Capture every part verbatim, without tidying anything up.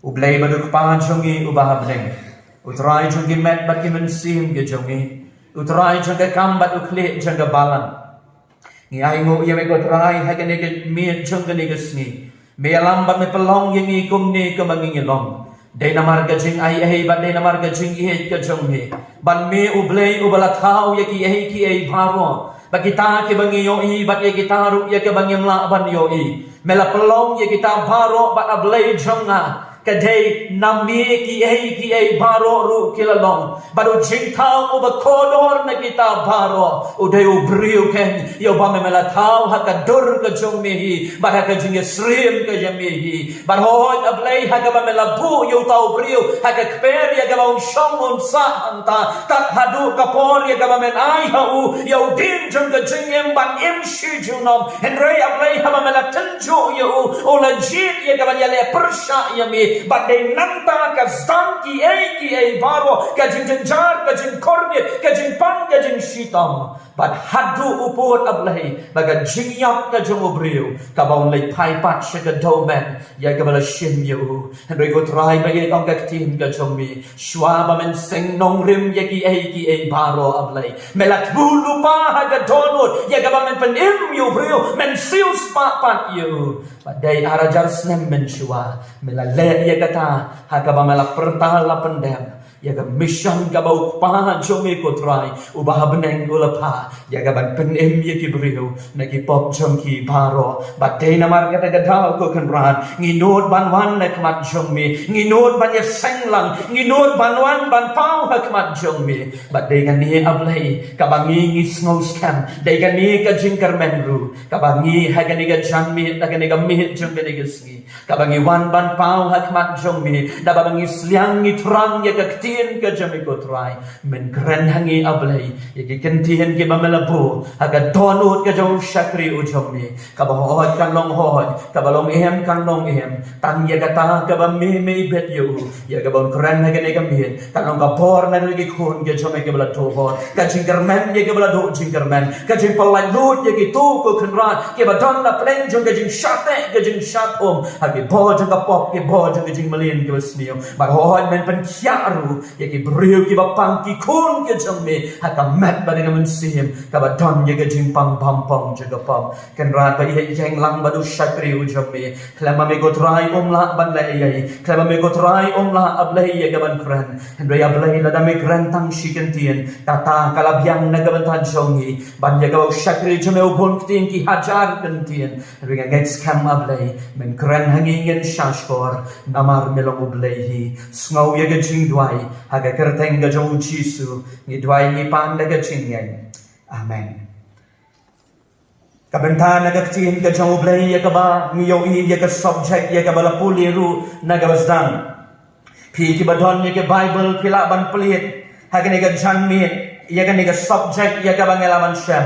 U Blei bad u Kpa jong ngi uba ha bneng, u Trai jong ki met bad ki mynsiem ki jong ngi, u Trai jong ka kam bad u khlieh jong ka balang. Ngi ainguh ïa me ko Trai ha kane ka miet jong kane ka sngi. Me ïalam bad me pynlong ïa ngi kumne kumba ngi ngi long. Dei namar ka jingaiei bad dei namar ka jingïeit ka jong me. Bad me U Blei uba la thaw ïa kiei kiei baroh. Bad kita kiba ngi ïohi bad ïa kita ruh ïa kiba ngim lah ban ïohi. Me la pynlong ïa kita baroh bad A Blei jong nga. Ka dei na me kiei kiei baroh ruh ki la long. Bad u jingthaw uba kordor na kita baroh u dei u briew keiñ ïa uba me me la thaw ha ka dur ka jong me hi bad ha ka jingïasyriem ka jong me hi. Bad hooid A Blei ha kaba me la buh ïa uta u briew ha ka kper ïa kaba un shong un sah hangta, kat haduh ka por ïa kaba men ai ha u ïa u dien jong ka jingim ban im shi junom. Hynrei A Blei haba me la tynjuh ïa u, u la jied ïa kaban ïaleh pyrshah ïa me. Bad dei nangta ka sdang kiei kiei baroh, ka jingjynjar, ka jingkordit, ka jingpang, ka jingshitom. Bad haduh u pud A Blei ba ka jingïap ka jong u briew kaba un leit phai pat sha ka dewmet ïa kaba la shim ïa u. Hynrei ko Trai ba ïeit, ong ka ktien ka jong me, shuwa ba men seng nongrim ïa kiei kiei baroh A Blei, me la tbu lypa ha ka dohnud ïa kaba men pynim ïa u briew, men siew spah pat ïa u. Bad dei ar hajar snem mynshuwa me la leh ïa kata ha kaba me la pyrta la pyndep ïa ka mission kaba u Kpa jong me ko Trai uba ha bneng u la phah ïa kaban pynim ïa ki briew na ki pop jong ki baroh. Bad dei namar kata ka daw ko Kynrad ngi nud ban wan na khmat jong me, ngi nud ban ïaseng lang, ngi nud ban wan ban paw ha khmat jong me. Bad dei kane A Blei kaba ngi ngi sngewskhem, dei kane ka jingkyrmen ruh kaba ngi ha kane ka janmiet, ha kane ka miet jong kane ka sngi, kaba ngi wan ban paw ha khmat jong me, da ba ngi sliang ngi thrang ïa ka ktien ka jong me ko Trai. Men kren ha ngi A Blei ïa ki ktien kiba me la buh ha ka dohnud ka jong u shakri u jong me, kaba hooid kan long hooid, kaba long em kan long em. Tang ïa kata kaba me me bit ïa u ïa kaba un kren ha kane ka miet, kan long ka bor na ki khun ki jong me kiba la duh bor, ka jingkyrmen ïa kiba la duh jingkyrmen, ka jingpyllait lut ïa kito ko Kynrad kiba don na pdeng jong ka jingshah teh ka jingshah thum ha ki bor jong ka pop, ki bor jong ka jingmlien kiba sniew. Bad hooid men pynkhiah ruh ïa ki briew kiba pang, ki khun ki jong me ha ka met bad ka mynsiem kaba don ïa ka jingpang bam pong jong ka pop. Kynrad ba ïeit, ïeng lang bad u shakri u jong me. Khlem ma me ko Trai um lah ban leh ei ei, khlem ma me ko Trai um lah A Blei ïa kaban kren. Hynrei A Blei lada me kren tang shi kyntien, kata ka la biang na ka bynta jong ngi. Ban ïa kaba u shakri jong me u bun ktien ki hajar kyntien. Hynrei nga ngeit skhem A Blei men kren ha ngi, ngin sngap shkor namar me long U Blei hi. Sngew ïa ka jingduwai ha ka kyrteng ka jong u Jisu ngi duwai ngi pan da ka jingngeit. Amen. Ka bynta na ka ktien ka jong U Blei ïa kaba ngi ïohi ïa ka subject ïa kaba la pule ruh na kaba sdang. Phi kiba don ïa ka Bible phi lah ban plie ha kane ka janmiet ïa kane ka subject ïa kaba ngi lah ban shem.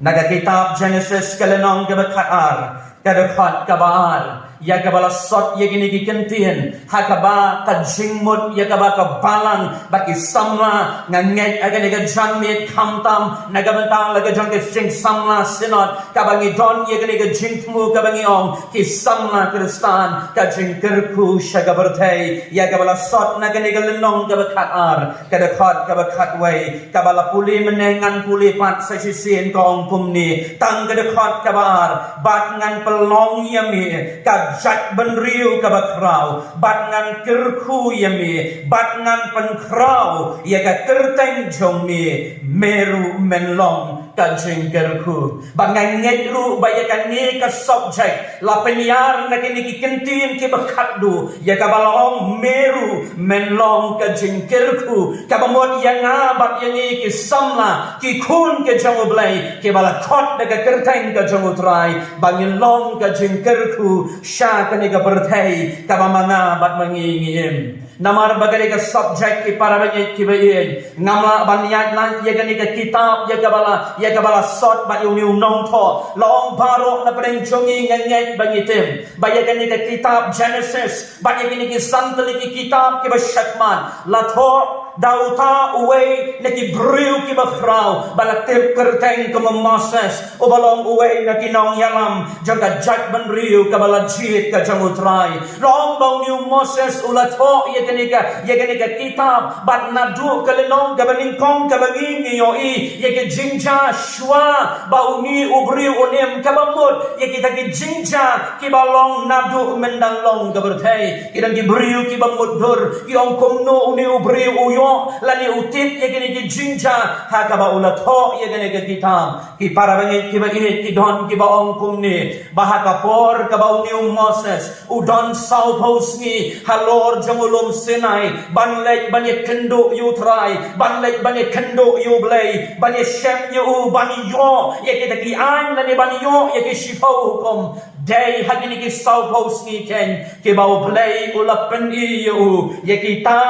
Na ka kitab Genesis ka lynnong kaba khatar, ka dkhot kaba ar, ïa kaba la sot ïa kine ki ktien ha kaba ka jingmut ïa kaba ka balang bad ki samla. Nga ngeit ha kane ka janmiet khamtam na ka bynta la ka jong ka jingsamla synod kaba ngi don ïa kane ka jingthmu kaba ngi ong ki samla Khristan, ka jingkyrkhu sha ka pyrthei, ïa kaba la sot na kane ka lynnong kaba khatar, ka dkhot kaba khatwei. Kaba la pule mynne ngan pule pat sa shisien, ka ong kumne, tang ka dkhot kaba ar: Bad ngan pynlong ïa me ka jaitbynriew kaba khraw, bad ngan kyrkhu ïa me, bad ngan pynkhraw ïa ka kyrteng jong me. Me ruh men long ka jingkyrkhu. Ba nga ngeit ruh ba ïa kane ka subject la pynïar na kine ki ktien kiba khatduh, ïa kaba la ong me ruh men long ka jingkyrkhu, kaba mut ïa nga bad ïa ngi ki samla, ki khun ki jong U Blei, kiba la khot da ka kyrteng ka jong U Trai, ba ngin long ka jingkyrkhu sha kane ka pyrthei kaba ma nga bad ma ngi ngi im. Namar ba kane ka subject, ki para bangeit kiba ïeit, ngam lah ban ïaid lait ïa kane ka kitab ïa kaba la, ïa kaba la sot bad ïa une u nongthoh. La ong baroh na pdeng jong ngi nga ngeit ba ngi tip ba ïa kane ka kitab Genesis bad ïa kine ki san tylli ki kitab kiba shakhmat la thoh Da uta uwei na ki briew kiba khraw ba la tip kyrteng kum u Moses, uba long uwei na ki nongïalam jong ka jaitbynriew kaba la jied ka jong U Trai. Long ba une u Moses u la thoh ïa kane ka, ïa kane ka kitab, bad naduh ka lynnong kaba nyngkong kaba ngi, ngi ïohi ïa ka jingjia shuwa ba une u briew un im, kaba mut ïa kita ki jingjia kiba long naduh myndang long ka pyrthei. Ki don ki briew kiba mutdur, ki ong kumno une u briew u ïoh lane u tip ïa kine ki jingjia ha kaba u la thoh ïa kane ka kitab. Ki para bangeit kiba ïeit, ki don kiba ong kumne, ba ha ka por kaba une u Moses u don sawphew sngi halor jong u lum Sinai ban leit ban ïakynduh ïa U Trai, ban leit ban ïakynduh ïa U Blei, ban ïashem ïa u, ban ïoh ïa kita ki aiñ lane ban ïoh ïa ki shiphew hukum. Dei ha kine ki sawphew sngi keiñ kiba U Blei u la pyni ïa u ïa kita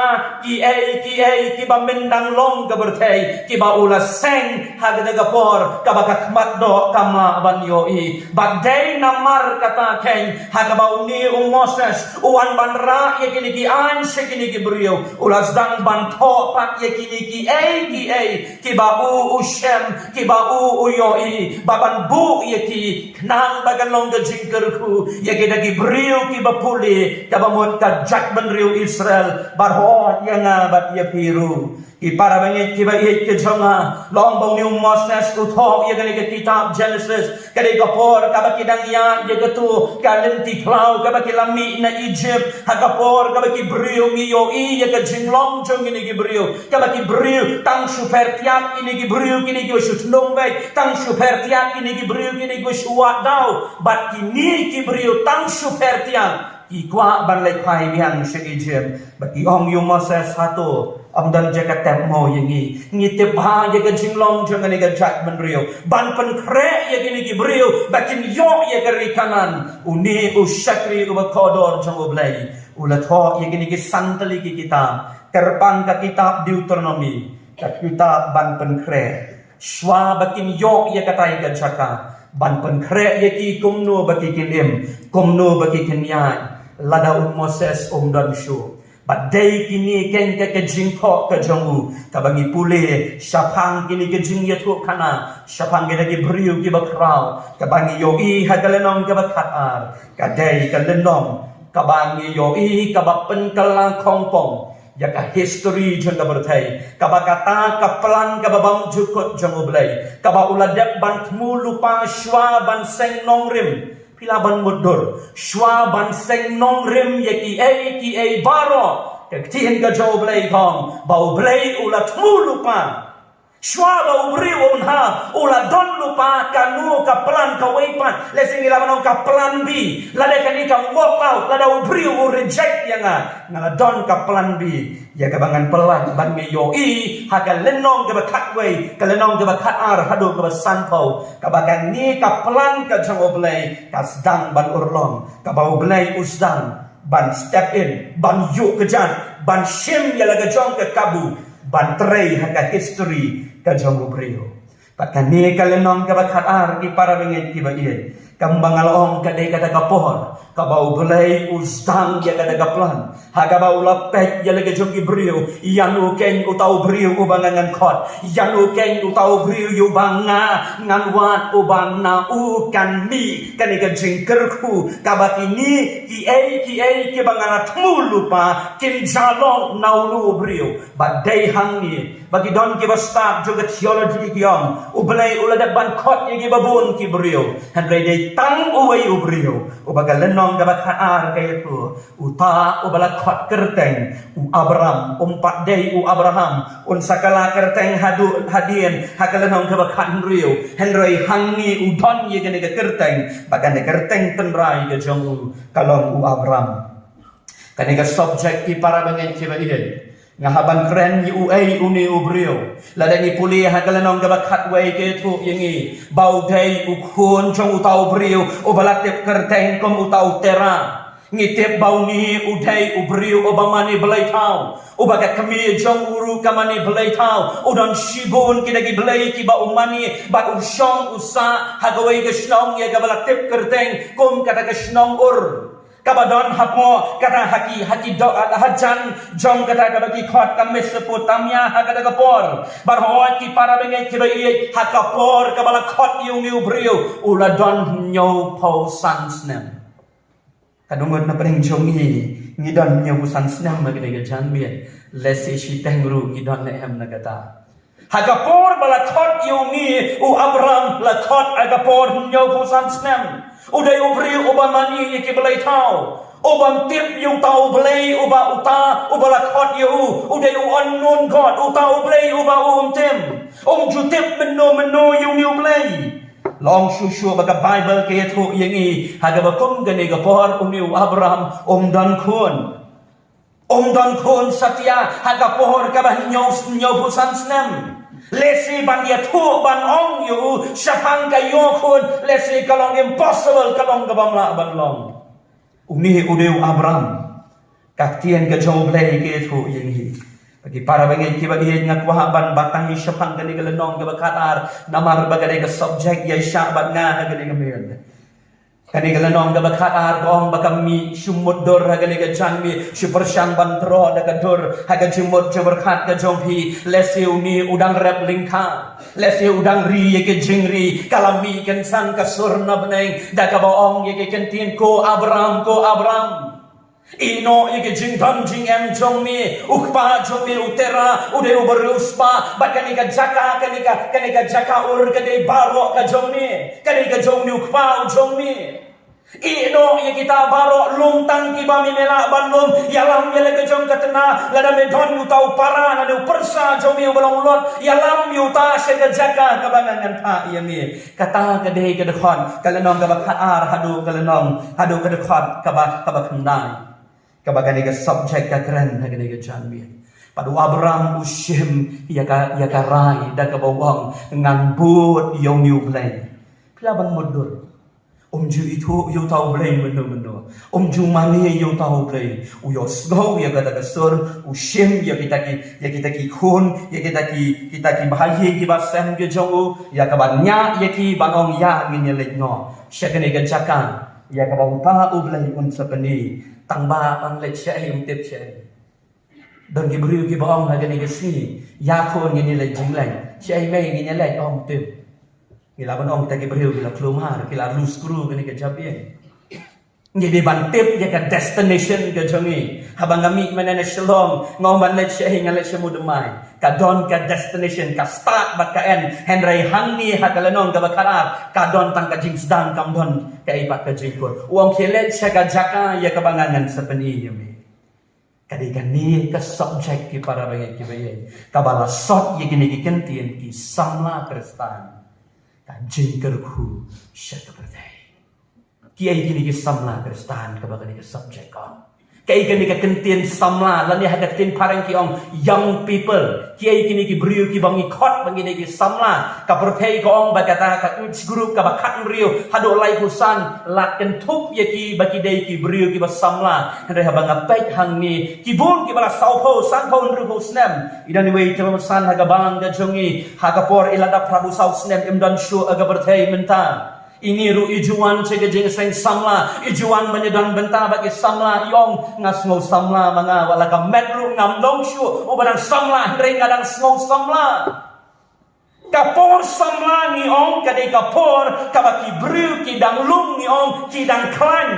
kiei kiei kiba myndang long ka pyrthei, kiba u la seng ha kata ka por kaba ka khmat doh ka mah ban ïohi. Bad dei namar kata keiñ ha kaba une u Moses u wan ban rah ïa kine ki aiñ sha kine ki briew, u la sdang ban thoh pat ïa kine kiei kiei kiba u u shem, kiba u u ïohi, bad ban buh ïa ki, khnang ba kan long ka jingkyrkhu ïa kita ki briew kiba pule, kaba mut ka jaitbynriew Israel, bad hooid ïa nga bad ïa phi ruh. Ki para bangeit kiba ïeit ki jong nga, long ba une u Moses u thoh ïa kane ka kitab Genesis, ka dei ka por kaba ki dang ïaid ïa kato ka lynti phlaw kaba ki la mih na Egypt, ha ka por kaba ki briew, ngi ïohi ïa ka jinglong jong kine ki briew, kaba ki briew tang shu pher tiak kine ki briew, kine kiba shu thnum beit, tang shu pher tiak kine ki briew, kine kiba shu wad daw. Bad kine ki briew tang shu pher tiak ki kwah ban leit phai biang sha Egypt. Bad ki ong ïa u Moses, hato ym don jaka tep mo ïa ngi? Ngi tip bha ïa ka jinglong jong kane ka jaitbynriew, ban pynkhreh ïa kine ki briew ba kin ïoh ïa ka ri Kanaan. Une u shakri uba kordor jong U Blei u la thoh ïa kine ki san tylli ki kitab, kyrpang ka kitab Deuteronomi, ka kitab ban pynkhreh, shuwa ba kin ïoh ïa katai ka jaka, ban pynkhreh ïa ki kumno ba ki kin im, kumno ba ki kin ïaid. Lada u Moses um don shuh, bad dei kine keiñ ka, ka jingthoh ka jong u kaba ngi pule shaphang kine ka jingïathuhkhana shaphang kita ki briew kiba khraw, kaba ngi ïohi ha ka lynnong kaba khatar, ka dei ka lynnong kaba ngi ïohi kaba pynkylla khongpong ïa ka history jong ka pyrthei, kaba kata ka plan kaba bymjukut jong U Blei, kaba u la dep ban thmu lypa shuwa ban seng nongrim. Phi lah ban mutdur, shuwa ban seng nongrim ïa kiei kiei baroh, ka ktien ka jong U Blei ka ong ba U Blei u la thmu lypa. Shuwa ba u briew un hap, u la don lypa, kano ka plan kawei pat, lehse ngi lah ban ong ka plan B. Lada kane kam work out, lada u briew u reject ïa nga, nga la don ka plan B ïa kaba ngan pyllait, ban ngi ïohi ha ka lynnong kaba khatwei, ka lynnong kaba khatar haduh kaba sanphew, kaba kane ka plan ka jong U Blei ka sdang ban urlong, kaba U Blei u sdang ban step in, ban ïuh kjat, ban shim ïa la ka jong ka kabu, ban trei ha ka history ka jong u briew. Bad kane ka lynnong kaba khatar, ki para bangeit kiba ïeit, kumba nga la ong, ka dei kata ka por kaba U Blei u sdang ïa kata ka plan, ha kaba u la peit ïa la ka jong ki briew, ïano keiñ uta u briew uba nga ngan khot, ïano keiñ uta u briew ïa uba nga ngan wad, uba na u kan mih kane ka jingkyrkhu kaba kine kiei kiei kiba nga la thmu lypa kin jia long na uno u briew. Bad dei hangne ba ki don kiba stad jong ka theology ki ong U Blei u la dep ban khot ïa kiba bun ki briew, hynrei dei tang uwei u briew uba ka lynnong kaba khatar ka ïathuh, uta uba la khot kyrteng u Abram, um pat dei u Abraham. Un sa kylla kyrteng haduh hadien ha ka lynnong kaba khathynriew, hynrei hangne u don ïa kane ka kyrteng, bad kane ka kyrteng tynrai ka jong u ka long u Abram. Kane ka subject, ki para bangeit kiba ïeit, nga hap ban kren ïa uei une u briew. Lada ngi pule ha ka lynnong kaba khatwei ka ïathuh ïa ngi ba u dei u khun jong uta u briew uba la tip kyrteng kum uta u Terah. Ngi tip ba une u dei u briew uba mane blei thaw, uba ka kmie jong u ruh ka mane blei thaw. U don shibun kita ki blei kiba u mane, bad u shong u sah ha kawei ka shnong ïa kaba la tip kyrteng kum kata ka shnong Ur. Kaba don hapoh kata ha ki, ha ki dohnud, ha jan jong kata kaba ki khot ka Mesopotamia ha kata ka por. Bad hooid ki para bangeit kiba ïeit, ha ka por kaba la khot ïa une u briew u la don hynñiewphew san snem. Ka dohnud na pdeng jong ngi, ngi don hynñiewphew san snem ha kane ka janmiet. Lehse shiteng ruh ngi don ne em na kata. Ha ka por ba la khot ïa une u Abram, la khot ha ka por hynñiewphew san snem. U dei u briew uba mane ïa ki blei thaw, u bym tip ïa uta u Blei uba, uta uba la khot ïa u. U dei u unknown God, uta u Blei uba um tip. Um ju tip mynno mynno ïa une u Blei. La ong shuh shuh ba ka Baibl ka ïathuh ïa ngi, ha kaba kum kane ka por une u Abram um don khun. Um don khun satia ha ka por kaba hynñiew, hynñiewphew san snem. Lehse ban ïathuh, ban ong ïa u shaphang ka ïoh khun, lehse ka long impossible, ka long kaba ym lah ban long. Une u dei u Abram. Ka ktien ka jong u Blei ka ïathuh ïa ngi. Bad ki para bangeit kiba ïeit, nga kwah ban batai shaphang kane ka lynnong kaba khatar, namar ba kane ka subject ïaishah bad nga ha kane ka miet. Kane ka lynnong kaba khatar ka ong ba ka mih shu mutdur ha kane ka janmiet, shu pyrshang ban troh da ka dur ha ka jingmut jingpyrkhat ka jong phi. Lehse une u dang rep lyngkha, lehse u dang ri ïa ka jingri, ka la mih kynsan ka sur na bneng da kaba ong ïa ka ktien, "Ko Abram, ko Abram, ïehnoh ïa ka jingdon jingem jong me. U kpa jong me u Tera u dei u bariewspah, bad kane ka jaka, kane ka, kane ka jaka Ur ka dei baroh ka jong me, ka dei ka jong une u kpa u jong me. Ïehnoh ïa kita baroh, lum tang kiba me lah ban lum. Ïalam ïa la ka jong ka tnga, lada me don ïa uta u para lane u pyrsa jong me uba long u Lot, ïalam ïa uta sha ka jaka kaba ngan, ngan phah ïa me." Kata ka dei ka dkhot ka lynnong kaba khatar haduh ka lynnong, haduh ka dkhot kaba, kaba khyndai. Kaba kane ka subject ka kren ha kane ka janmiet. Bad u Abram u shim ïa ka, ïa ka rai da kaba ong, "Ngan bud ïa une u Blei." Phi lah ban mutdur. Um ju ithuh ïa uta u Blei mynno mynno. Um ju mane ïa uta u Blei. U ïohsngew ïa kata ka sur, u shim ïa kita ki, ïa kita ki khun, ïa kita ki, kita ki bahaïing kiba sem ki jong u, ïa kaba ñiah ïa ki ban ong, "Ïa ngin ïaleit noh sha kane ka jaka ïa kaba uta u Blei un sa pyni." Tang ba un leit shaei um tip shaei. Don ki briew kiba ong ha kane ka sngi, "Ïa khun ngin ïaleit jingleit." "Shaei mei ngin ïaleit?" "Ym tip." Ngi lah ban ong kita ki briew ki la khlem mar, ki la lose crew kane ka jabieng. Ngi dei ban tip ïa ka destination ka jong ngi. Haba nga mih mynne na Shillong, nga ong ban leit shaei, ngan leit sha Moodymmai. Ka don ka destination, ka start bad ka end. Hynrei hangne ha ka lynnong kaba khatar ka don tang ka jingsdang, kam don kaei pat ka jingkut. U ong, "Khie leit sha ka jaka ïa kaba ngan, ngan sa pyni ïa me." Ka dei kane ka subject, ki para bangeit kiba ïeit, kaba la sot ïa kine ki ktien ki samla Khristan, ka jingkyrkhu sha ka pyrthei. Kiei kine ki samla Khristan kaba kane ka subject ka ong? Kiei kine ki ktien samla, lane ha ka ktien phareng ki ong young people? Kiei kine ki briew kiba ngi khot ba ngi dei ki samla? Ka pyrthei ka ong ba kata ka age group kaba khathynriew haduh laiphew san, la kynthup ïa ki ba ki dei ki briew kiba samla. Hynrei haba nga peit hangne, ki bun kiba la sawphew, sanphew, hynriewphew snem. I don iwei i tymmen basan ha ka balang ka jong ngi, ha ka por i la dap phra phew saw snem, im don shuh ha ka pyrthei mynta. Ine ruh i ju wan sha ka jingïaseng samla, i ju wan ban ïadon bynta bad ki samla, i ong, "Nga sngew samla ma nga, wat la ka met ruh ngam long shuh uba dang samla, hynrei nga dang sngew samla." Ka por samla, ngi ong, ka dei ka por kaba ki briew ki dang lung, ngi ong, ki dang khlaiñ.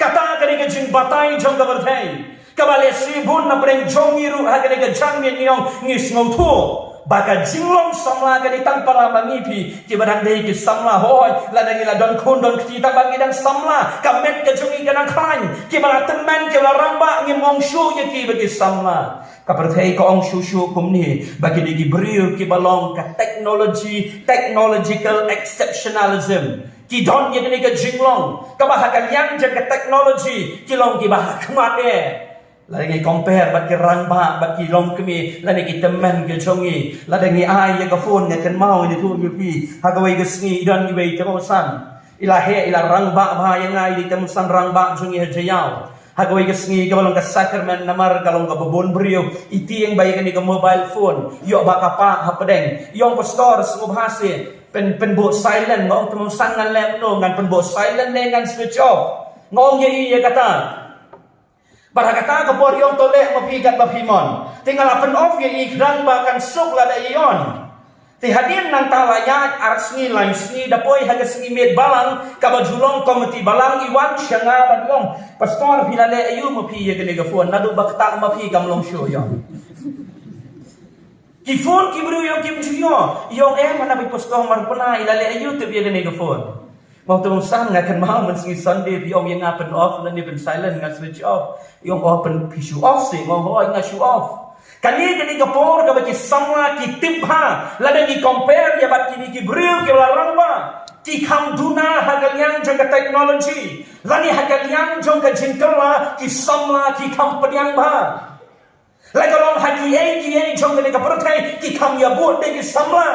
Kata ka dei ka jingbatai jong ka pyrthei, kaba lehse bun na pdeng jong ngi ruh ha kane ka janmiet ngi ong, ngi sngewthuh ba ka jinglong samla ka dei tang para ma ngi phi kiba dang dei ki samla. Hooid, lada ngi la don khun don kti, tang ba ngi dang samla, ka met ka jong ngi ka dang khlaiñ. Kiba la tymmen, kiba la rangbah, ngim ong shuh ïa ki ba ki samla. Ka pyrthei ka ong shuh shuh kumne ba ki dei ki briew kiba long ka technology, technological exceptionalism. Ki don ïa kane ka jinglong kaba ha ka liang jong ka technology ki long kiba ha khmat eh. Lada ngi compare bad ki rangbah, bad ki longkmie, lada ngi tymmen ki jong ngi, lada ngi ai ïa ka phone, nga kynmaw ngi tu ngi pi ha kawei ka sngi, i don iwei i tymmen basan, i la heh, i la rangbah bha ïa nga, i dei i tymmen basan rangbah jong ngi ha Jaïaw. Ha kawei ka sngi kaba long ka sakramen, namar ka long kaba bun briew, i tieng bha ïa kane ka mobile phone, ïoh bha ka pah hapdeng. I ong, "Pastor, sngewbha seh, pyn, pynbud silent." Nga ong, "Tymmen basan ngan leh kumno? Ngan pynbud silent ne ngan switch off?" Nga ong ïa i ïa kata. Bad ha kata ka por ïong to leh ma phi katba phi mon. Te nga la pyn-off ïa i khnang ba kan suk lada i on. Te hadien nangta la ïaid ar sngi lai sngi da poi ha ka sngi miet balang kaba ju long komiti balang i wan sha nga bad i ong, Pastor, phi la leh aïu ma phi ïa kane ka phone? Naduh ba ktah ma phi kam long shuh ïong. Ki phone ki briew ïong kim ju ïoh. I ong, em, hana ba i Pastor Marpna i la leh aïu tip ïa kane ka phone. Nga ong, to Stan, nga kynmaw mynsngi Sunday phi ong ïa nga pyn-off lane pyn-silent, nga switch off. I ong, oh, pyn, phi shu off seh? Nga ong, hooid, nga shu off. Kane, kane ka por kaba ki samla ki tip bha lada ngi compare ïa bad kine ki briew kiba la rangbah. Ki kham duna ha ka liang jong ka technology lane ha ka liang jong ka jingkylla, ki samla ki kham pdiang bha. La ka long ha kiei kiei jong kane ka pyrthei ki kham ïabud da ki samla.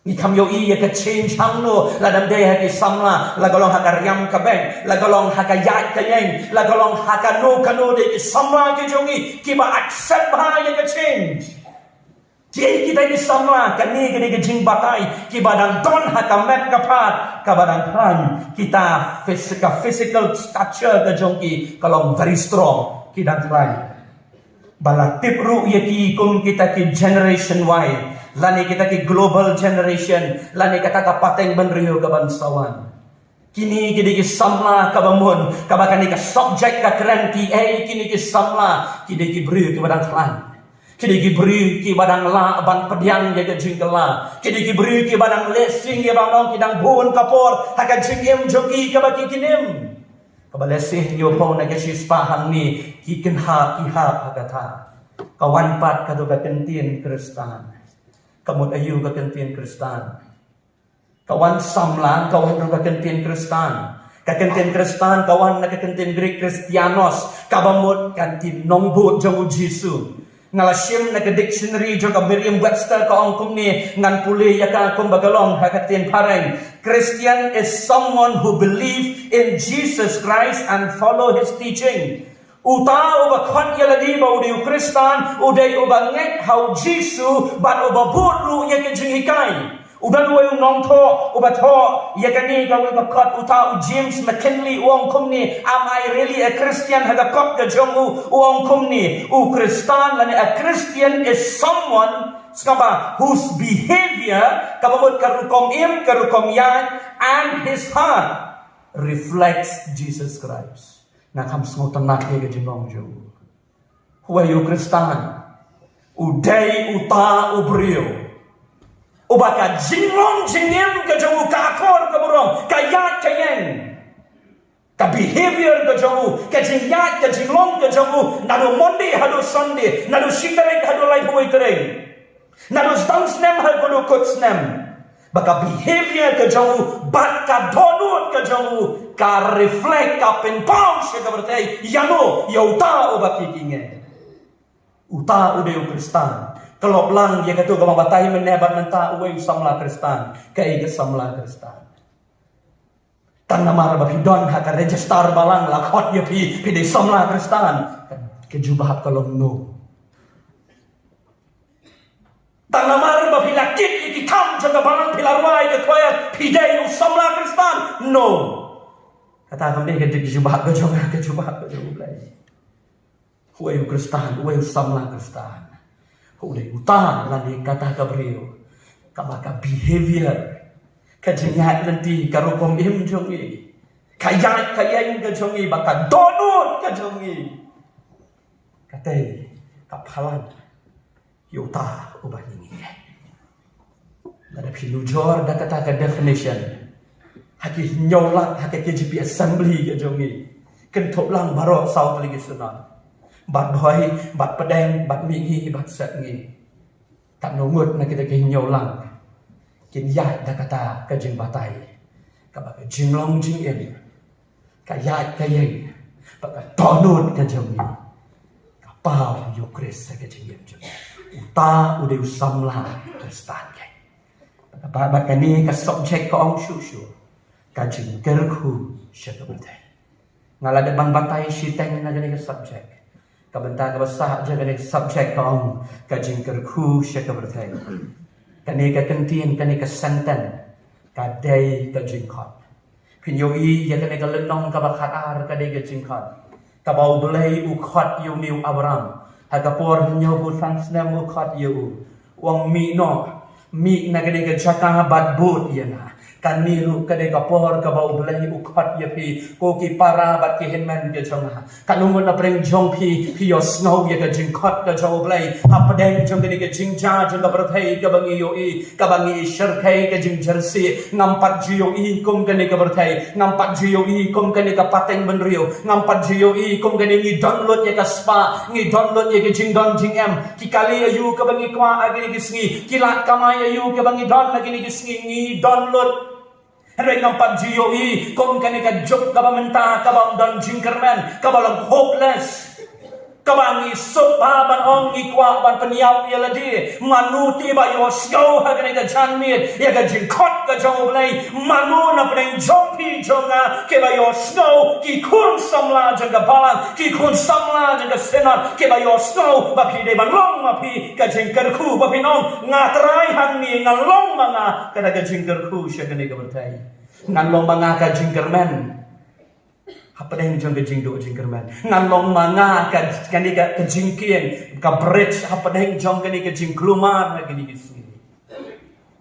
Ngi kham ïohi ïa ka change hangno lada ym dei ha ki samla, la ka long ha ka riam ka bank, la ka long ha ka ïaid ka ïeng, la ka long ha kano kano de ki samla ki jong ngi kiba accept bha ïa ka change. Kiei kita ki samla? Kane ka dei ka jingbatai, kiba dang don ha ka met ka phad kaba dang khlaiñ. Kita phys-, ka physical stature ka jong ki ka long very strong, ki dang khlaiñ. Ba la tip ruh ïa ki kum kita ki generation Y lane kita ki global generation lane kata ka pateng bynriew kaban sa wan. Kine ki dei ki samla kaba mut kaba kane ka subject ka kren, kiei kine ki samla? Ki dei ki briew kiba dang khlaiñ. Ki dei ki briew kiba dang lah ban pdiang ïa ka jingkylla. Ki dei ki briew kiba dang lehse ïa ba long ki dang bun ka por ha ka jingim jong ki kaba ki kynim. Kaba lehse ñiew pong na ka shispah hangne ki kynhap ki hap ha kata. Ka wan pat kato ka kyntien Khristan. Ka mut aïu ka kyntien Khristan? Ka wan samla, ka wan ruh ka kyntien Khristan. Ka kyntien Khristan ka wan na ka kyntien Greek Christianos, kaba mut ka ktien nongbud jong u Jisu. Nga la shim na ka dictionary jong ka Merriam-Webster, ka ong kumne, ngan pule ïa ka kumba ka long ha ka ktien phareng. Christian is someone who believe in Jesus Christ and follow his teaching. Uta uba khot ïa lade ba u dei u Khristan, u dei uba ngeit ha u Jisu bad uba bud ruh ïa ka jinghikai. U don uwei u nongthoh uba thoh ïa kane kawei ka kot, uta u James McKinley, u ong kumne, "Am I really a Christian?" Ha ka kot ka jong u, u ong kumne, u Khristan lane a Christian is someone, sngewbha, whose behavior, kaba mut ka rukom im, ka rukom ïaid, and his heart reflects Jesus Christ. Nga kham sngewtynnat ïa ka jinglong jong u. Uwei u Khristan u dei uta u briew uba ka jinglong jingim ka jong u, ka akor ka burom, ka ïaid ka ïeng, ka behavior ka jong u, ka jingïaid ka jinglong ka jong u, naduh Monday haduh Sunday, naduh shi tarik haduh laiphew wei tarik. Naduh sdang snem haduh kut snem. Ba ka behavior ka jong u bad ka dohnud ka jong u ka reflect, ka pynpaw sha ka pyrthei ïano, ïa uta uba ki ki ngeit. Uta u dei u Khristan. Ka lop lang ïa kato kaba batai mynne bad mynta, uwei u samla Khristan, kaei ka samla Khristan. Tang namar ba phi don ha ka register balang la khot ïa phi, phi dei samla Khristan. Ka jubab ka long no. Tang namar ba phi la kit ïa ki kam jong ka balang, phi la rwai ka choir, phi dei u samla Khristan? No. Kata kam dei ka jubab ka jong, ka jubab ka jong U Blei. Uwei u Khristan, uwei u samla Khristan, u dei uta lane kata ka briew kaba ka behavior, ka jingïaid lynti, ka rukom im jong i, ka ïaid ka ïeng ka jong i, bad ka dohnud ka jong i, katei ka palat ïa uta uba ngi ngeit. Lada phi nujor da kata ka definition ha ki hynñiew lak ha ka K J P assembly ka jong ngi, kynthup lang baroh saw tylli ki synod, Batbhoi, Batpdeng, Batmihngi, Batsepngi. Katno ngut na kita ki hynñiew lak kin ïaid da kata ka jingbatai, kaba ka jinglong jingim, ka ïaid ka ïeng, bad ka dohnud ka jong ngi ka paw ïa u Khrist ha ka jingim jong ngi. Uta u dei u samla Khristan. Bad, bad kane ka subject ka ong shuh shuh, ka jingkyrkhu sha ka pyrthei. Nga la dep ban batai shiteng na kane ka subject. Ka bynta kaba sah jong kane ka subject ka ong ka jingkyrkhu sha ka pyrthei. Kane ka kyntien, kane ka sentence ka dei ka jingkhot. Phin ïohi ïa kane ka lynnong kaba khatar ka dei ka jingkhot. Kaba U Blei u khot ïa une u Abram. Ha ka por hynñiewphew san snem u khot ïa u. U ong mih noh. Mih na kane ka jaka bad bud ïa nga. Kane ruh ka dei ka por kaba U Blei u khot ïa phi. Ko ki para bad ki hynmen ki jong nga. Katno ngut na pdeng jong phi, phi ïohsngew ïa ka jingkhot ka jong U Blei. Hapdeng jong kane ka jingjia jong ka pyrthei kaba ngi ïohi, kaba ngi shyrkhei ka jingjyrsieh. Ngam pat ju ïohi kum kane ka pyrthei, ngam pat ju ïohi kum kane ka pateng bynriew, ngam pat ju ïohi kum kane, ngi don lut ïa ka spah, ngi don lut ïa ka jingdon jingem. Ki kali aïu kaba ngi kwah ha kine ki sngi, ki lad kamai aïu kaba ngi don ha kine ki sngi, ngi don lut. Hynrei ngam pat ju ïohi kum kane ka juk kaba mynta, kaba ym don jingkyrmen, kaba long hopeless. Kaba ngi suk bha ban ong, ngi kwah ban pynïap ïa lade. Mano te ba ïohsngew ha kane ka janmiet ïa ka jingkhot ka jong U Blei? Mano na pdeng jong phi jong nga kiba ïohsngew, ki khun samla jong ka balang, ki khun samla jong ka synod, kiba ïohsngew ba phi dei ban long ma phi ka jingkyrkhu, ba phin ong, nga Trai, hangne ngan long ma nga kata ka jingkyrkhu sha kane ka pyrthei. Ngan long ma nga ka jingkyrmen hapdeng jong ka jingduh jingkyrmen. Ngan long ma nga ka, kane ka, ka jingkieng, ka bridge hapdeng jong kane ka jingkulmar ha kine ki sngi.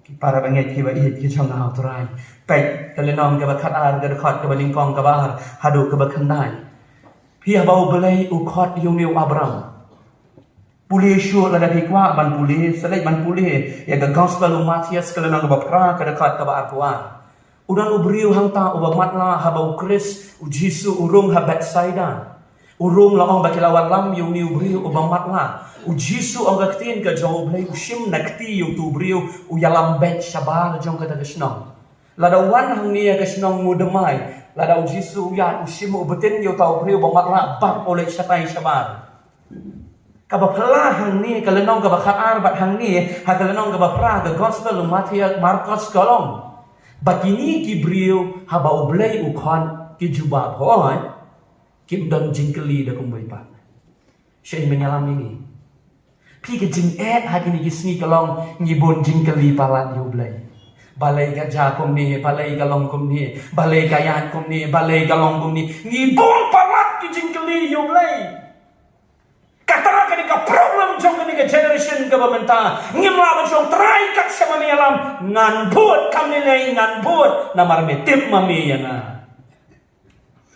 Ki para bangeit kiba ïeit ki jong nga ha U Trai. Peit ka lynnong kaba khatar, ka dkhot kaba nyngkong, kaba ar haduh kaba khyndai. Phi, haba U Blei u khot ïa une u Abram. Pule shuh lada phi kwah ban pule, sa leit ban pule ïa ka Gospel u Mathaios, ka lynnong kaba phra, ka dkhot kaba arphew ar. U don u briew hangta uba matlah haba U Khrist, U Jisu, u rung ha Bethsaida. U rung, la ong ba ki la wallam ïa une u briew uba matlah. U Jisu, ong ka ktien ka jong U Blei, u shim na kti ïa uto u briew, u ïalam beit shabar jong kata ka shnong. Lada u wan hangne ha ka shnong Mudmai, lada U Jisu u ïaid, u shim, u btin ïa uta u briew uba matlah bad u leit shatai shabar. Kaba phylla hangne, ka lynnong kaba khatar bad hangne, ha ka lynnong kaba phra ka Gospel u Mathaios, Markos ka ong ba kine ki briew haba U Blei u khot ki jubab, hooid, kim don jingkylli da kumwei pat. Sha i mynïalam ïa ngi. Phi, ka jingeh ha kine ki sngi ka long ngi bun jingkylli palat ïa U Blei. Balei ka jia kumne, balei ka long kumne, balei ka ïaid kumne, balei ka long kumne. Ngi bun palat ki jingkylli ïa U Blei. Kata ka dei ka problem jong kane ka generation kaba mynta. Ngim lah ban ong, Trai, kat shaba me ïalam ngan bud, kam lei lei ngan bud, namar me tip ma me ïa nga.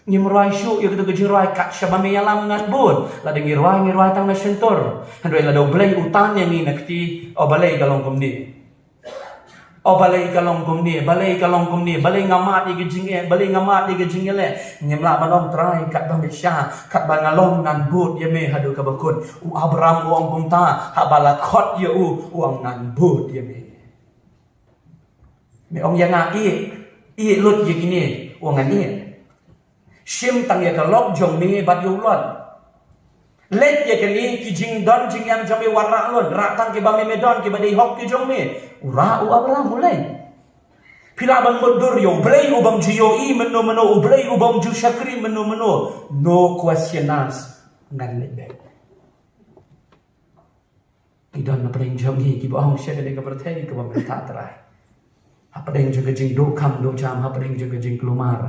Ngim rwai shuh ïa kata ka jingrwai, kat shaba me ïalam ngan bud. Lada ngi rwai, ngi rwai tang na shyntur. Hynrei lada U Blei u tan ïa ngi na kti, o balei ka long kumne. O balei ka long kumne, balei ka long kumne, balei nga mad ïa ka jingeh, balei nga mad ïa ka jingeh leh. Ngim lah ban ong, Trai, katba me shah, katba nga long ngan bud ïa me haduh kaba kut. U Abram u ong kumta, haba la khot ïa u, u ong ngan bud ïa me. Me ong ïa nga, ïeh, ïeh lut ïa kine, u ong ngan ïeh. Shim tang ïa ka lok jong me bad ïa u lot. Leit ïa kane, ki jingdon jingem jong me wat rah lut, rah tang kiba me me don, kiba dei hok ki jong me. U rah u Abram, u leit. Phi lah ban mutdur ïa U Blei u bym ju ïohi mynno mynno, U Blei u bym ju shakri mynno mynno. No question asked. Ngan leit beit. Ngi don na pdeng jong ngi kiba ong sha kane ka pyrthei kaba mynta, Trai, hapdeng jong ka jingduh kham duh jam, hapdeng jong ka jingkulmar,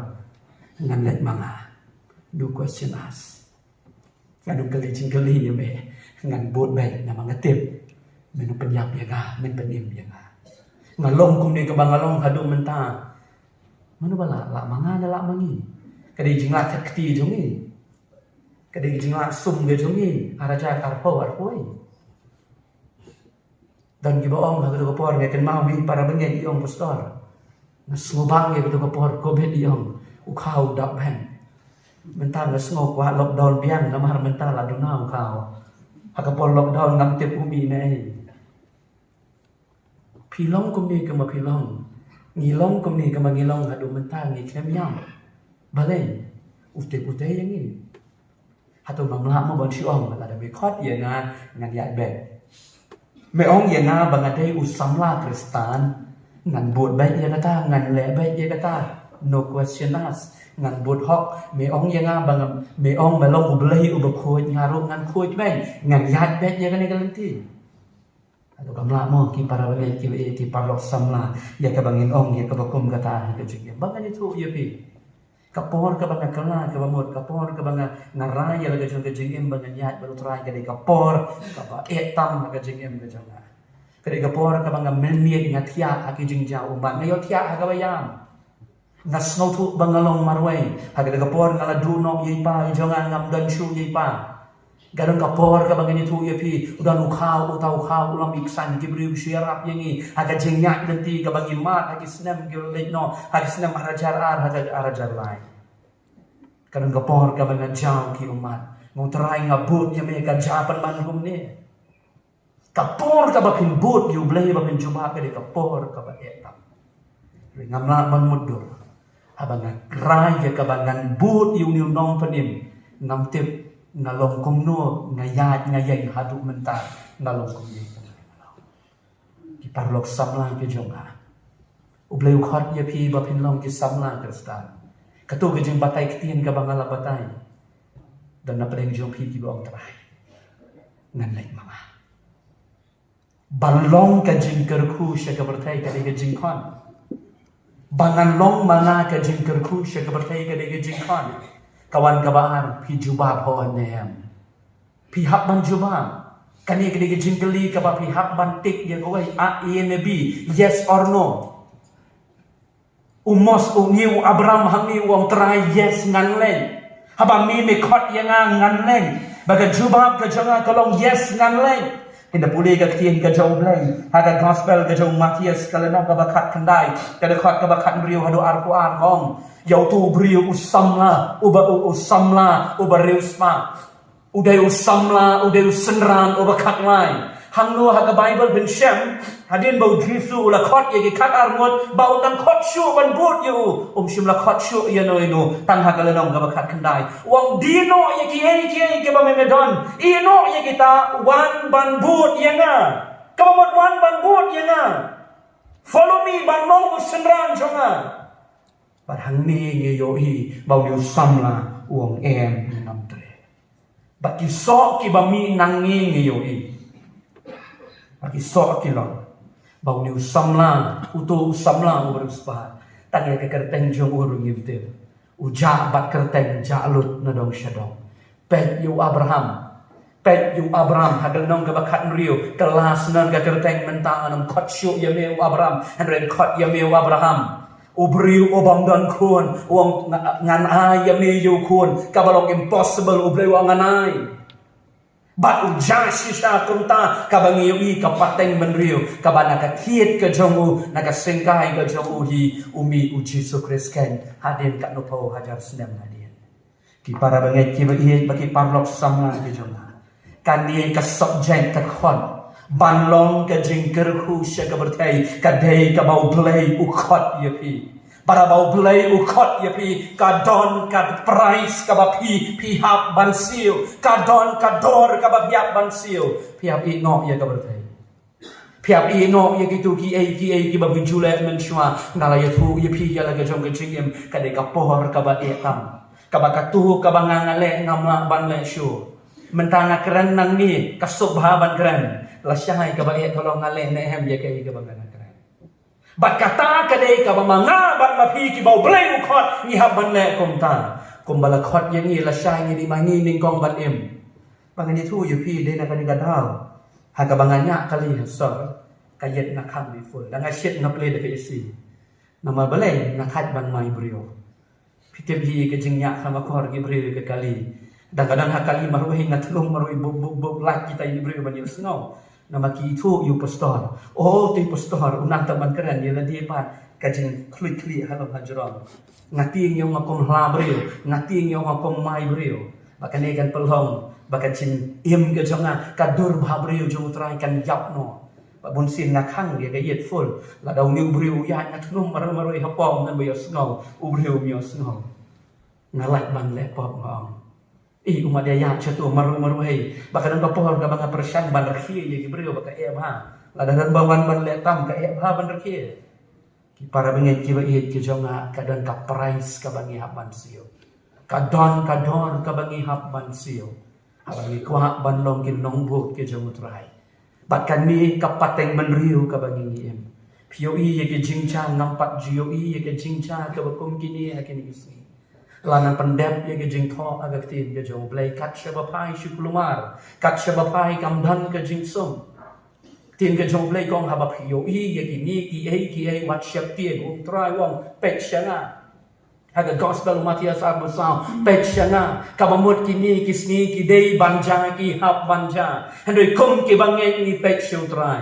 ngan leit ma nga. No question asked. Ngan ym kylli jingkylli ïa me. Ngan bud beit namar nga tip men pynïap ïa nga, men pynim ïa nga. Nga long kumne kaba nga long haduh mynta. Mano ba lah, lah ma nga ne lah ma ngi? Ka dei jinglah kti jong ngi. Ka dei jinglah sum ka jong ngi, ar hajar arphew arphew wei. Don kiba ong ha kato ka por, nga kynmaw hi para bangeit, i ong, Pastor, nga sngew bang ïa kato ka por covid, i ong, u khaw u dap bha. Mynta nga sngew kwah lockdown biang namar mynta la duna u khaw. Ha ka por lockdown ngam tip u mih na ei. Phi long kumne kumba phi long. Ngi long kumne kumba ngi long haduh mynta, ngi khlem ïam. Balei? U tip u tei ïa ngi. Hato ngam lah mo ban shu ong, lada me khot ïa nga ngan ïaid beit. Me ong ïa nga ba nga dei u samla Khristan, ngan bud beit ïa kata, ngan leh beit ïa kata. No question asked. Ngan bud hok. Me ong ïa nga ba nga, me ong me long U Blei uba khuid, nga ruh ngan khuid beit. Ngan ïaid beit ïa kane ka lynti. Kam lah mo ki para bangeit ki ba ïeit ki paralok samla ïa kaba ngin ong ïa kaba kum kata ha ka jingim. Ba ngan ïathuh ïa phi. Ka por kaba nga kylla kaba mut, ka por kaba nga, nga rai ïa la ka jong ka jingim ba ngan ïaid bad U Trai ka dei ka por kaba eh tam ha ka jingim ka jong nga. Ka dei ka por kaba nga mynmiet nga thiah ha ki jingjaw ummat, nga ïoh thiah ha kaba ïam. Nga sngewthuh ba nga long marwei. Ha kata ka por nga la duh noh ïa i pa i jong nga, ngam don shuh ïa i pa. Ka don ka por kaba ngan ïathuh ïa phi, u don u khaw, uta u khaw u long i ksan ki briew shu ïarap ïa ngi ha ka jingïaid lynti kaba ngi mad ha ki snem ki leit noh, ha ki snem ar hajar ar, ha ka ar hajar lai. Ka don ka por kaba nga jaw ki ummat, nga ong Trai nga bud ïa me, ka jia pynban kumne. Ka por kaba phin bud ïa U Blei ba phin jubab ka dei ka por kaba eh tam. Ngam lah ban mutdur. Haba nga rai ïa kaba ngan bud ïa une u nongpynim, ngam tip nga long kumno, nga ïaid nga ïeng haduh mynta nga long kumne. Ki paralok samla ki jong nga, U Blei u khot ïa phi ba phin long ki samla Khristan. Kato ka jingbatai ktien kaba nga la batai, don na pdeng jong phi kiba ong Trai, ngan leit ma nga. Ban long ka jingkyrkhu sha ka pyrthei ka dei ka jingkhot. Ba ngan long ma nga ka jingkyrkhu sha ka pyrthei ka dei ka jingkhot. Ka wan kaba ar, phi jubab hooid ne em? Phi hap ban jubab. Kane ka dei ka jingkylli kaba phi hap ban tick ïa kawei, A, A ne B, yes or no. U Mos, u ngi, u Abram hangne u ong Trai, yes ngan leit. Haba me me khot ïa nga ngan leit. Ba ka jubab ka jong nga ka long yes ngan leit. Ynda pule ka ktien ka jong U Blei ha ka gospel ka jong u Mathaios ka lynnong kaba khatkhyndai, ka dkhot kaba khathynriew haduh arphew ar ka ong ïa uto u briew u samla uba, u, u samla uba riewspah. U dei u samla, u dei u synran uba khatlai. Hangno ha ka Baibl phin shem hadien ba U Jisu u la khot ïa ki khatar ngut ba un dang khot shuh ban bud ïa u? Um shym la khot shuh ïano ïano, tang ha ka lynnong kaba khatkhyndai. U ong die noh ïa kiei kiei kiba me me don, ïeh noh ïa kita, wan ban bud ïa nga. Kaba mut wan ban bud ïa nga. Follow me, ban long u synran jong nga. Bad hangne ngi ïohi ba une u samla u ong em, ngam treh. Bad ki soh kiba mih nangne ngi ïohi ba ki soh ki long ba une u samla, uto u samla uba riewspah, tang ïa ka kyrteng jong u ruh ngim tip. U jah bad kyrteng jah lut na dong sha dong. Peit ïa u Abraham. Peit ïa u Abraham ha ka lynnong kaba khathynriew, ka last name, ka kyrteng mynta, ngam khot shuh ïa me u Abraham, hynrei khot ïa me u Abraham. U briew u bym don khun, u ong nga-, ngan ai ïa me ïa u khun. Kaba long impossible, U Blei u ong ngan ai. Bad u jah shisha kumta, kaba ngi ïohi ka pateng bynriew kaba na ka thied ka jong u, na ka syngkai ka jong u hi u mih U Jisu Khrist keiñ hadien katno phew hajar snem hadien. Ki para bangeit kiba ïeit bad ki paralok samla ki jong nga, kane ka subject ka khot ban long ka jingkyrkhu sha ka pyrthei ka dei kaba U Blei u khot ïa phi. Bad haba U Blei u khot ïa phi, ka don ka price kaba phi, phi hap ban siew, ka don ka dor kaba phi hap ban siew. Phi hap ïeh noh ïa ka pyrthei. Phi hap ïeh noh ïa kito kiei kiei kiba phi ju leh mynshuwa. Nga la ïathuh ïa phi ïa la ka jong ka jingim, ka dei ka por kaba eh tam. Kaba kato kaba nga nga leh ngam lah ban leh shuh. Mynta nga kren nangne, ka suk bha ban kren. Lashai kaba eh ka long nga leh ne em ïa kaei kaba nga nga kren. Bad kata ka dei kaba ma nga bad ma phi kiba U Blei u khot ngi hap ban leh kumta. Kumba la khot ïa ngi, lashai ngi dei ma ngi nyngkong ban im. Ba ngan ïathuh ïa phi, dei na kane ka daw ha kaba nga ñiah kali ha sor, ka ïit nga khang dei full. Da nga shit nga plie da ka A C. Namar balei? Nga thait ban mai briew. Phi tip hi ka jingñiah kham akor ki briew ïa ka kali. Dang ka don ha kali marwei nga thlung marwei bup bup bup, lait kita ki briew ban ïohsngew. Namar ki ithuh ïa u pastor. Oh, te pastor u nang tang ban kren ïa lade pat ka jingkhluit khlieh halor hajrong. Nga tieng ïa nga kum hla briew, nga tieng ïa nga kum mai briew. Ba kane kan pynlong ba ka jingim ka jong nga, ka dur bhabriew jong U Trai kan ïap noh. Ba bunsien nga khang ïa ka ïit full. Lada une u briew u ïaid nga thnum marwei marwei ha pom, ngan ba ïohsngew, u briew um ïohsngew. Nga lait ban leh pop, nga ong, i, u mat ïa ïaid shato marwei marwei. Ba ka don ka por kaba nga pyrshang ban rkhie ïa ki briew ba ka eh bha. Lada don ba wan ban leh tam, ka eh bha ban rkhie. Ki para bangeit kiba ïeit ki jong nga, ka don ka price kaba ngi hap ban siew. Ka don ka dor kaba ngi hap ban siew. Haba ngi kwah ban long ki nongbud ki jong U Trai. Bad kane ka pateng bynriew kaba ngi ngi im. Phi ïohi ïa ki jingjia, ngam pat ju ïohi ïa ki jingjia kaba kum kine ha kine ki sngi. La nang pyndep ïa ki jingthoh ha ka ktien ka jong U Blei, kat shaba phai shu kulmar, kat shaba phai kam don ka jingsum. Ktien ka jong U Blei ka ong haba phi ïohi ïa kine kiei kiei wat sheptieng, U Trai u ong peit sha nga. Ha ka gospel u Mathaios arphew saw, peit sha nga, kaba mut kine ki sngi ki dei ban jia, ki hap ban jia. Hynrei kum ki bangeit ngi peit sha U Trai.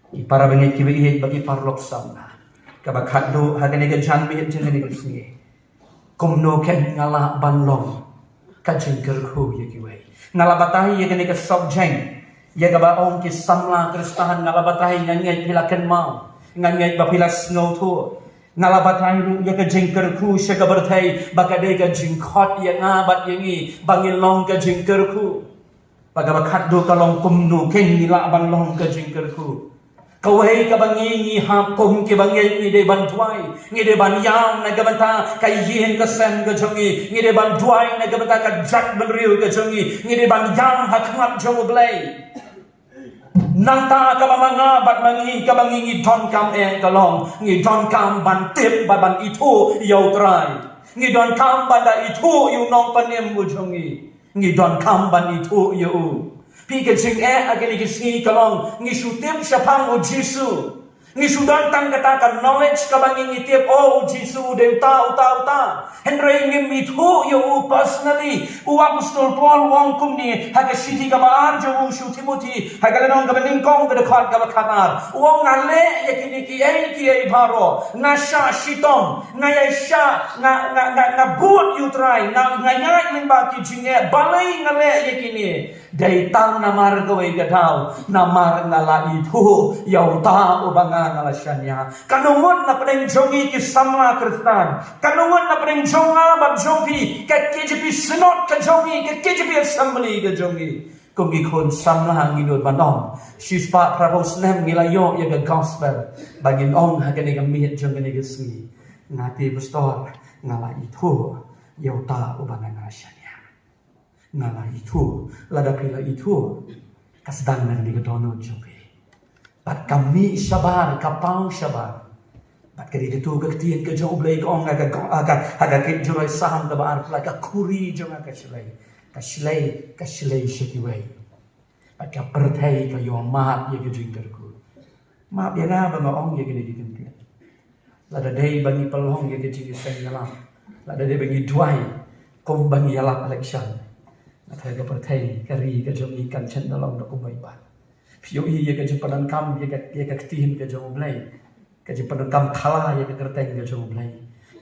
Ki para bangeit kiba ïeit bad ki paralok samla, kaba khatduh ha kane ka janmiet jong kane ka sngi. Kumno keiñ nga lah ban long ka jingkyrkhu ïa kiwei? Nga la batai ïa kane ka subject, ïa kaba ong ki samla Khristan, nga la batai, nga ngeit phi la kynmaw, nga ngeit ba phi la sngewthuh. Nga la batai ruh ïa ka jingkyrkhu sha ka pyrthei ba ka dei ka jingkhot ïa nga bad ïa ngi ba ngin long ka jingkyrkhu. Bad kaba khatduh ka long kumno keiñ ngi lah ban long ka jingkyrkhu. Kawei kaba ngi ngi hap kum ki bangeit ngi dei ban duwai, ngi dei ban ïam na ka bynta ka ïing ka sem ka jong ngi, ngi dei ban duwai na ka bynta ka jaitbynriew ka jong ngi, ngi dei ban ïam ha khmat jong U Blei. Nangta kaba ma nga bad ma ngi, kaba ngi ngi donkam eh ka long, ngi donkam ban tip bad ban ithuh ïa U Trai. Ngi donkam ban da ithuh ïa U Nongpynim u jong ngi. Ngi donkam ban ithuh ïa u. Phi, ka jingeh ha kine ki sngi ka long ngi shu tip shaphang U Jisu. Ngi shu don tang kata ka knowledge kaba ngi ngi tip, oh, U Jisu u dei uta uta uta. Hynrei ngim ithuh ïa u personally. U Apostol Paul u ong kumne ha ka shithi kaba ar jong u sha u Timothi, ha ka lynnong kaba nyngkong, ka dkhot kaba khatar, u ong, nga leh ïa kine kiei kiei baroh, nga shah shitom, nga ïaishah, nga nga nga nga bud ïa U Trai, nga nga ïaid lyngba ki jingeh, balei nga leh ïa kine? Dei tang namar kawei ka daw, namar nga la ithuh ïa uta uba nga nga la shaniah. Katno ngut na pdeng jong ngi ki samla Khristan, katno ngut na pdeng jong nga bad jong phi, ka K J P Synod ka jong ngi, ka K J P Assembly ka jong ngi, kum ki khun samla ngi nud ban ong, shispah phraphew snem ngi la ïoh ïa ka gospel, ba ngin ong ha kane ka miet jong kane ka sngi, nga te pastor, nga la ithuh ïa uta uba nga nga la shaniah. Nga la ithuh. Lada phi la ithuh, ka sdang na kane ka dohnud jong phi. Bad ka mih shabar, ka paw shabar. Bad ka dei katu ka ktien ka jong U Blei ka ong ha ka, ha ka, ha ka Kitab Jingpynroi Salm kaba arphew lai, ka khuri jong nga ka shlei, ka shlei, ka shlei sha kiwei. Bad ka pyrthei ka ïoh map ïa ka jingkyrkhu. Map ïa nga ba nga ong ïa kine ki kyntien. Lada dei ba ngi pynlong ïa ka jingïaseng ïalap, lada dei ba ngi duwai kum ba ngi ïalap election, nga tharai ka pyrthei, ka ri ka jong ngi kan shym da long da kumwei pat. Phi ïohi ïa ka jingpyndonkam ïa ka, ïa ka ktien ka jong U Blei, ka jingpyndonkam khala ïa ka kyrteng ka jong U Blei.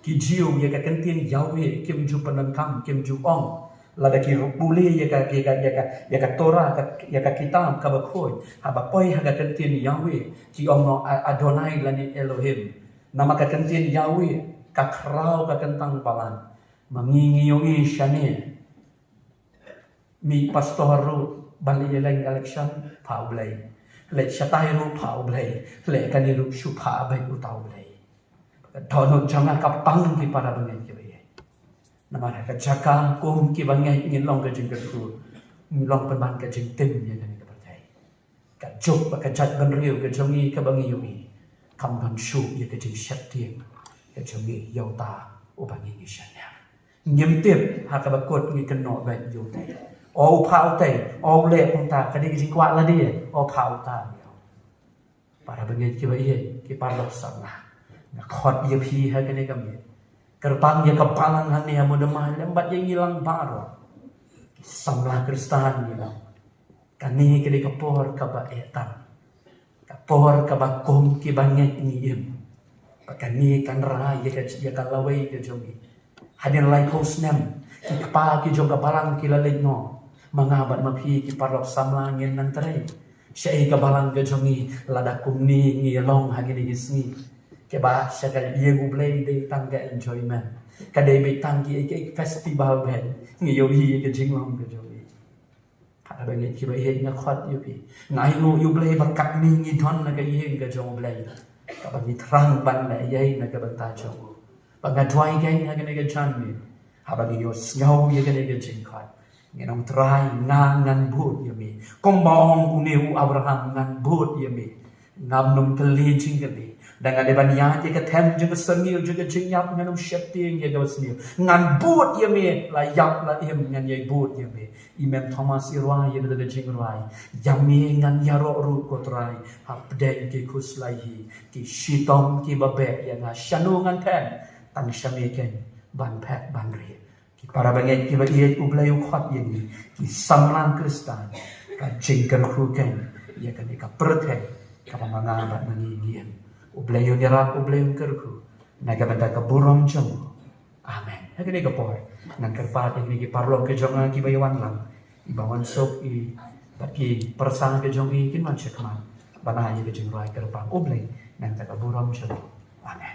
Ki Jiw ïa ka ktien Yahweh kim ju pyndonkam, kim ju ong. Lada ki ruh pule ïa ka, ïa ka, ïa ka, ïa ka Torah, ka, ïa ka kitab kaba khuid, haba poi ha ka ktien Yahweh, ki ong noh A-, Adonai lane Elohim. Namar ka ktien Yahweh ka khraw, ka kyntang palat. Ma ngi ngi ïohi shane, mih pastor ruh ban leit ïaleng election, phah U Blei. Leit shatai ruh, phah U Blei. Leit kane ruh, shu phah beit uta U Blei. Ka dohnud jong nga ka pang, ki para bangeit kiba ïeit. Namar ha ka jaka kum ki bangeit ngin long ka jingkyrkhu, ngin long pynban ka jingtim ïa kane ka pyrthei. Ka juk bad ka jaitbynriew ka jong ngi kaba ngi ïohi, kam don shuh ïa ka jingsheptieng ka jong ngi ïa uta uba ngi ngi shaniah. Ngim tip, ha kaba kut ngi kynnoh beit ïa utei. O u phah utei, o u leh kumta, ka dei ka jingkwah lade, o phah uta. Para bangeit kiba ïeit, ki paralok samla, nga khot ïa phi ha kane ka miet. Kyrpang ïa ka balang hangne ha Mundymai lem bad ïa ngi lang baroh. Ki samla Khristan ngi long. Kane ka dei ka por kaba eh tam. Ka por kaba kum ki bangeit ngi im. Bad kane kan rai ïa ka, ïa ka lawei ka jong ngi. Hadien laiphew snem, ki kpa ki jong ka balang ki la leit noh. Ma nga bad ma phi ki paralok samla ngin nang trei. Shaei ka balang ka jong ngi lada kumne ngi long ha kine ki sngi. Kiba sha ka ïing U Blei dei tang ka enjoyment. Ka dei beit tang ki, ki festival beit. Ngi ïohi ïa ka jinglong ka jong ngi. Para bangeit kiba ïeit, nga khot ïa phi. Nga ainguh ïa U Blei ba katne ngi don na ka ïing ka jong U Blei, kaba ngi thrang ban leh ïa na ka bynta jong u. Ba nga duwai kein ha kane ka janmiet, haba ngi ïohsngew ïa kane ka jingkhot, Ngan ong Trai, nga ngan bud ïa me. Kumba ong une u Abraham, ngan bud ïa me. Ngam nym kylli jingkylli. Da nga dei ban ïaid ïa ka them jong ka syrngiew jong ka jingïap, ngan nym sheptieng ïa kaba sniew. Ngan bud ïa me, la ïap la im ngan ïai bud ïa me. I Mem Thomas i rwai ïa kata ka jingrwai. Ïa me ngan ïaroh ruh ko Trai. Hapdeng ki khuslai hi, ki shitom kiba beh ïa nga, shano ngan phet? Tang sha me keiñ ban phet ban rieh. Ki para bangeit kiba ïeit, U Blei u khot ïa ngi ki samla Khristan, ka jingkyrkhu keiñ ïa kane ka pyrthei kaba ma nga bad ma ngi ngi im. U Blei un ïarap, U Blei un kyrkhu na ka bynta ka burom jong u. Amen. Ha kane ka por ngan kyrpad ïa kine ki paralok ki jong nga kiba ïa wan lang, kiba wan suk, i bad ki pyrsa ki jong i kin wan shakhmat ban ai ïa ka jingrwai kyrpang. U Blei na ka bynta ka burom jong u. Amen.